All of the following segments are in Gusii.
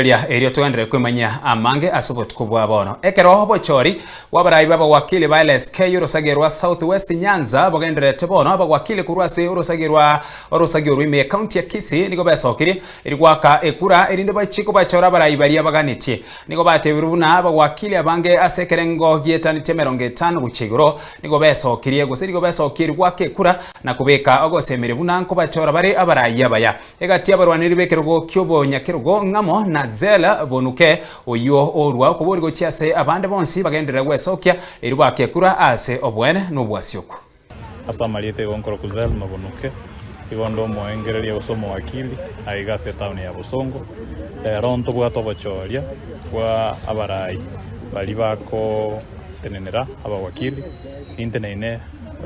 Eria erio togenderere kwemanyia amange ase obotuko bwa bono. Ekero obochori bw'abarai b'abawakili ba LSK y'orosagia rwa South West Nyanza bogendererete bono, abawakili korwa ase orosagia rwa orosagia orwo ime y'ekaunti ya Kisii nigo besokirie eri goaka ekura erinde bachie kobachora abarai baria baganetie. Nigo batebirwe buna abawakili abange ase ekerengo gietanetie 50 gochia igoro nigo besokirie gose nigo besokie eri goaka ekura na kobeka ogosemeria buna nkobachora bare abarai abaya. Egati y'abarwaneri b'ekerogo ki'obonyakerogo ng'amo na Zela bonuke, oyio orua okobori gochia ase abande bonsi bagenderere gwesokia, erio bakekura ase oboene na obwasioku. Ase amarieta igo nkorokwa Zelma Bonuke, igo nde omoengereria gose omowakili aiga ase etaoni ya Bosongo. Rero ntobwate obochoria bwa abarai baria bagotenenera abawakili, ninteneine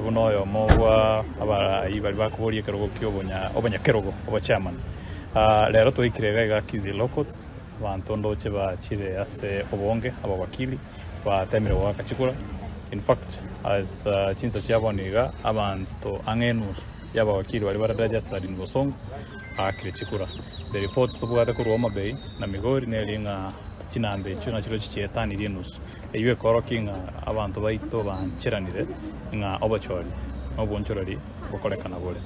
Buna oyomo bwa abarai baria bakoboria ekerogo ki'obonyakerogo, obochairman. Rero twaikire iga iga Kisii Law Courts, abanto ndoche bachire ase obonge, abawakili batemire goaka chikura. In fact, as chinsa chia bono iga, abanto ang'e enusu y'abawakili baria bare registered in Bosongo baakire chikura. The report tobwate korwa Homa Bay na Migori neri ng'a chinamba echio nachirochio chietanirie enusu. Eyio ekorokia ng'a abanto baito bancheranire ng'a obochori na obonchoreri bokorekana bore.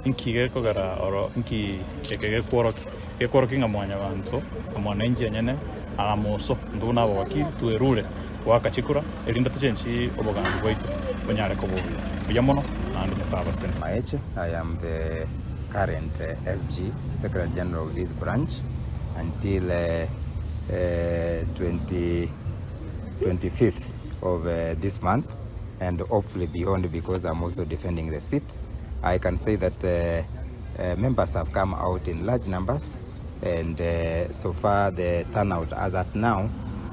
Inki gekogera oro inki eke gekworokia? Gekworokia ng'a mwanyabanto na mwananchi enyene amoso intwe buna abawakili twerure goaka chikura erinde tochenchi obogambi bwaito bonyare koba obuya. Mbuya mono naende Nyasae abasene. Maeche, I am the current SG, Secretary General of this branch until 20 25th of this month and hopefully beyond because I'm also defending the seat. I can say that members have come out in large numbers and so far the turnout as at now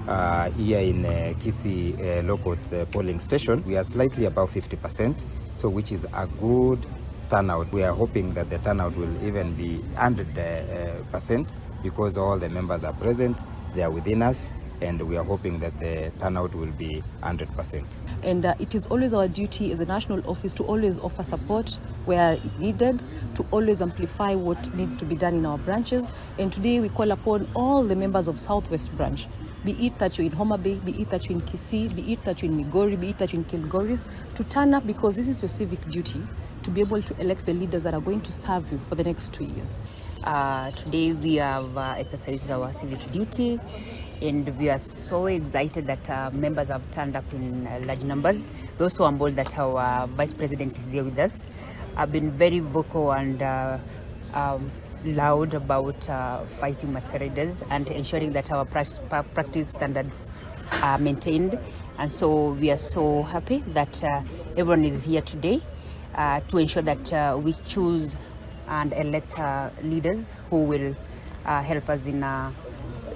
uh, here in uh, Kisii uh, Law Courts uh, polling station we are slightly above 50% so which is a good turnout. We are hoping that the turnout will even be 100% because all the members are present, they are within us and we are hoping that the turnout will be 100%. And it is always our duty as a national office to always offer support where needed, to always amplify what needs to be done in our branches. And today we call upon all the members of Southwest Branch, be it that you're in Homa Bay, be it that you're in Kisii, be it that you're in Migori, be it that you're in Kilgoris, to turn up because this is your civic duty to be able to elect the leaders that are going to serve you for the next 2 years. Today we have exercised our civic duty and we are so excited that members have turned up in large numbers. We also humbled that our vice president is here with us. I've been very vocal and loud about fighting masqueraders and ensuring that our practice standards are maintained. And so we are so happy that everyone is here today to ensure that we choose and elect leaders who will help us in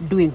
doing